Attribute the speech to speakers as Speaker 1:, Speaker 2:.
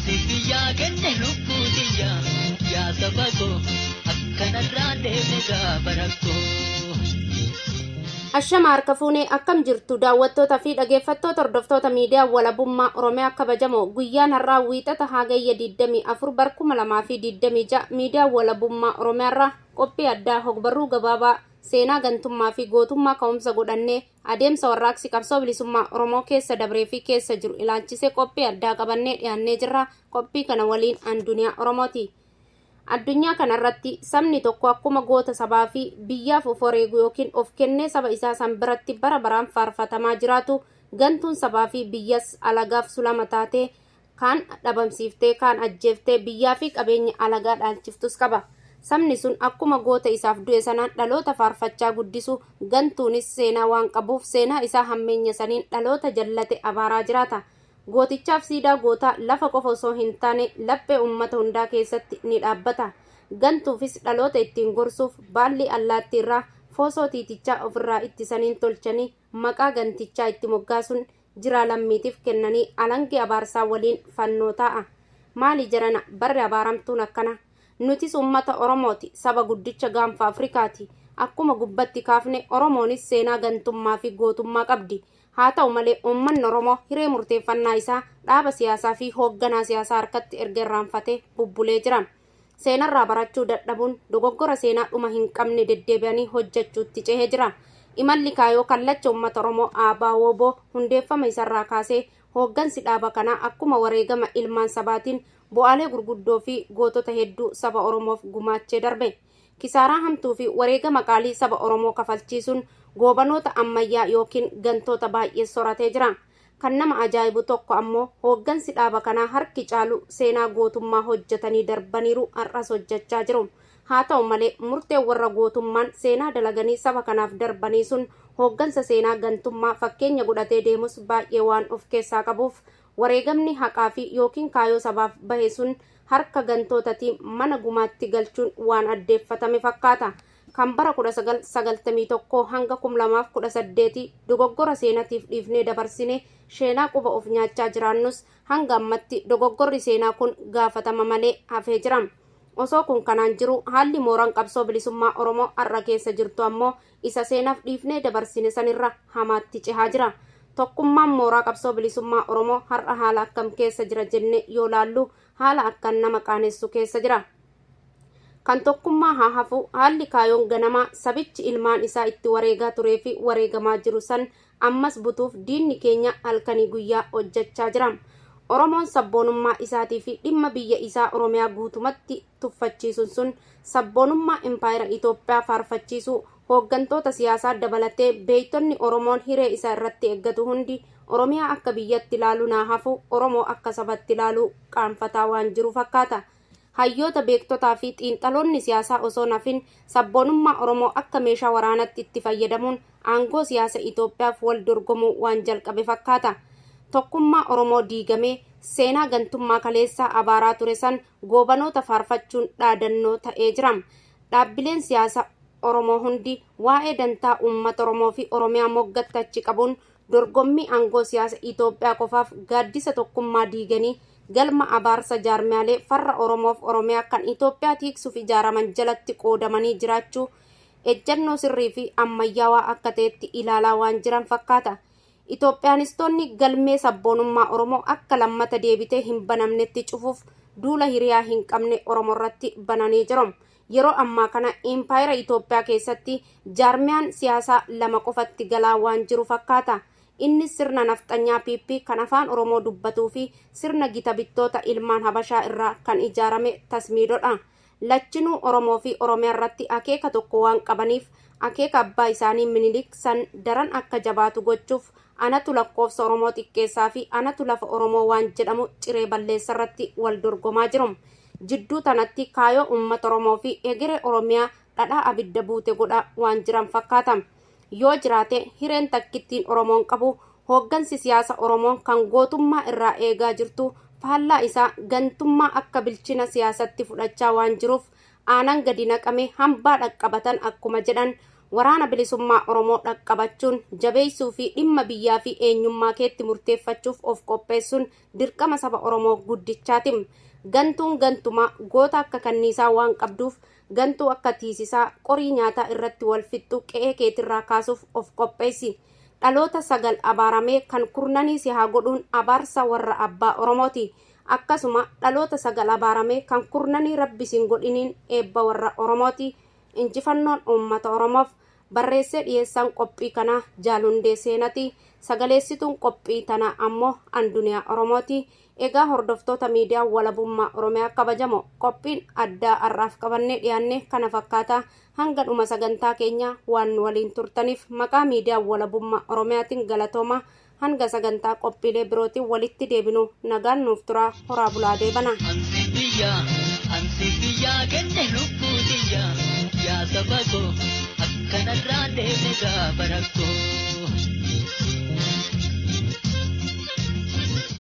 Speaker 1: Si biyyaa kenne lubbuu tiyya yaa saba koo akkanarraan deemne gaafa rakkoo.
Speaker 2: Ashama harka fuunee, akkam jirtu daawwattoota fi dhaggeeffattoota hordoftoota miidiyaa Walabummaa Oromiyaa kabajamoo? Guyyaan har'aa Wiixata, Hagayya 24 bar 2026, miidiyaa Walabummaa Oromiyaarraa qophii addaa hogbarruu gabaabaa seenaa gantummaa fi gootummaa ka'umsa godhannee adeemsa warraaqsi qabsoo bilisummaa Oromoo keessa dabree fi keessa jiru ilaalchisee qophii addaa qabannee dhiyaannee jirra. Qophii kana waliin an Duniyaa Oromooti. Addunyaa kanarratti sabni tokko akkuma goota sabaa fi biyyaaf of wareegu yookiin of kennee saba isaa san biratti bara baraan faarfatamaa jiraatu, gantuun sabaa fi biyyas alagaaf sulama taatee kaan dhabamsiiftee, kaan ajjeeftee biyyaa fi qabeenya alagaa dhaalchiftus qaba. Sabni sun akkuma goota isaaf du'e sanaan dhaloota faarfachaa guddisu, gantuunis seenaa waan qabuuf seenaa isaa hammeenya saniin dhaloota jallate abaaraa jiraata. Gootichaaf siidaa gootaa lafa qofa osoo hin taane laphee uummata hundaa keessatti ni dhaabbata. Gantuufis dhaloota ittiin gorsuuf baalli allaattii irraa foosoo tiitichaa ofirraa ittisaniin tolchanii maqaa gantichaa itti moggaasuun jiraa lammiitiif kennanii alangee abaarsaa waliin fannoo taa'a. Maali jarana, barri abaaramtuun akkana? Nutis uummata Oromooti, saba guddicha gaanfa Afrikaati. Akkuma gubbatti kaafne, Oromoonis seenaa gantummaa fi gootummaa qabdi. Haa ta'u malee, uummanni Oromoo hiree murteeffannaa isaa dhaaba siyaasaa fi hoogganaa siyaasaa harkatti erga irraanfatee bubbulee jira. Seenarraa barachuu dadhabuun dogoggora seenaa dhuma hin qabne deddeebi'anii hojjechuutti cehee jira. Imalli kaayoo kallacha uummata Oromoo ABO hundeeffama isarraa kaasee hooggansi dhaaba kanaa akkuma wareegama ilmaan sabaatiin bu'aalee gurguddoo fi gootota hedduu saba Oromoof gumaachee darbe. Kisaaraa hamtuu fi wareegama qaalii saba Oromoo kafalchiisuun goobanoota ammayyaa yookiin gantoota baay'ee soratee jira. Kan nama ajaa'ibu tokko ammoo hooggansi dhaaba kanaa harki caalu seenaa gootummaa hojjetanii darbaniiru, har'as hojjechaa jiru. Haa ta'u malee, murteen warra gootummaan seenaa dalaganii saba kanaaf darbanii sun hooggansa seenaa gantummaa fakkeenya godhatee deemus baay'ee waan of keessaa qabuuf, wareegamni haqaa fi yookiin kaayoo sabaaf bahe sun harka gantootatiin mana gumaatti galchuun waan addeeffatame fakkaata. Kan bara 1991 hanga 2018 dogoggora seenatiif dhiifnee dabarsine seenaa quba of nyaachaa jiraannus, hanga ammatti dogoggorri seenaa kun gaafatama malee hafee jira. Osoo kun kanaan jiru, haalli mooraan qabsoo bilisummaa Oromoo har'a keessa jirtu ammoo isa seenaaf dhiifnee dabarsine sanirra hamaatti cehaa jira. Tokkummaan mooraa qabsoo bilisummaa Oromoo har'a haala akkam keessa jira jenne yoo laallu, haala akkan nama qaanessu keessa jira. Kan tokkummaa haa hafu, haalli kaayoon ganamaa sabichi ilmaan isaa itti wareegaa turee fi wareegamaa jiru san ammas butuuf diinni keenya halkanii guyyaa hojjechaa jira. Oromoon sabboonummaa isaatii fi dhimma biyya isaa Oromiyaa guutumatti tuffachiisuun sun sabboonummaa impaayera Itoophiyaa faarfachiisuu hooggantoota siyaasaa dabalatee beeytonni Oromoon hiree isaa irratti eeggatu hundi Oromiyaa akka biyyatti ilaaluu naa hafu, Oromoo akka sabatti ilaaluu qaanfataa waan jiru fakkaata. Hayyoota, beektotaa fi xiinxaloonni siyaasaa osoo nafin sabboonummaa Oromoo akka meeshaa waraanatti itti fayyadamuun aangoo siyaasa Itoophiyaaf wal dorgomuu waan jalqabe fakkaata. Tokkummaa Oromoo diigamee seenaa gantummaa kaleessaa abaaraa ture san goobanoota faarfachuun dhaadannoo ta'ee jira. Dhaabbileen siyaasa Oromoo hundi waa'ee dantaa uummata Oromoo fi Oromiyaa moggatti achi qabuun dorgommii aangoo siyaasa Itoophiyaa qofaaf gaaddisa tokkummaa diiganii galma abaarsa jaarmiyaalee farra Oromoof Oromiyaa kan Itoophiyaa tiiksuuf ijaaraman jalatti qoodamanii jiraachuu ejjannoo sirrii fi ammayyaawaa akka ta'etti ilaalaa waan jiran fakkaata. Itoophiyaanistoonni galmee sabboonummaa Oromoo akka lammata deebitee hin banamnetti cufuuf duula hiriyaa hin qabne Oromoo irratti bananii jiru. Yeroo ammaa kana impaayera Itoophiyaa keessatti jaarmiyaan siyaasaa lama qofatti galaa waan jiru fakkaata. Innis sirna nafxanyaa PP kan afaan Oromoo dubbatuu fi sirna gita bittoota ilmaan Habashaa irraa kan ijaarame tasmiidodha. Lachinuu Oromoo fi Oromiyaa irratti akeeka tokko waan qabaniif, akeeka abbaa isaanii Minilik san daran akka jabaatu gochuuf anatu lakkoofsa Oromoo xiqqeessaa fi anatu lafa Oromoo waan jedhamu ciree balleessa irratti wal dorgomaa jiru. Jidduu tanatti kaayoo uummata Oromoo fi egeree Oromiyaa dhadhaa abidda buute godha waan jiran fakkaata. Yoo jiraate hireen takkittiin Oromoon qabu, hooggansi siyaasa Oromoo kan gootummaa irraa eegaa jirtu faallaa isaa gantummaa akka bilchina siyaasatti fudhachaa waan jiruuf, aanan gadi naqame hambaa dhaqqabatan akkuma jedhan, Waraana Bilisummaa Oromoo dhaqqabachuun jabeessuu fi dhimma biyyaa fi eenyummaa keetti murteeffachuuf of qopheessuun dirqama saba Oromoo guddichaati. Gantuun gantumaa goota akka kanniisaa waan qabduuf gantuu akka tiisisaa qorii nyaataa irratti wal fixxu qe'ee keetirraa kaasuuf of qopheessi. Dhaloota 9 abaaramee kan kurnanii si haa godhuun abaarsa warra abbaa Oromooti. Akkasuma dhaloota 9 abaaramee kan kurnanii rabbi siin godhiniin eebba warra Oromooti. Injifannoon uummata Oromoof. Barreessee dhiyeessaan qophii kanaa Jaalundee Seenati. Sagaleessituun qophii tanaa ammoo Anduniyaa Oromooti. Egaa hordoftoota miidiyaa Walabummaa Oromiyaa kabajamoo, qophiin addaa har'aaf qabannee dhiyaanne kana fakkaata. Hanga dhuma sagantaa keenyaa waan nu waliin turtaniif maqaa miidiyaa Walabummaa Oromiyaatiin galatooma. Hanga sagantaa qophiilee birootiin walitti deebinu nagaan nuuf turaa, horaa bulaa deebana.
Speaker 1: Ansi biyya, ansi biyya kenne lubbuu tiyya, yaa saba koo akkanarraa deemne gaafa rakkoo.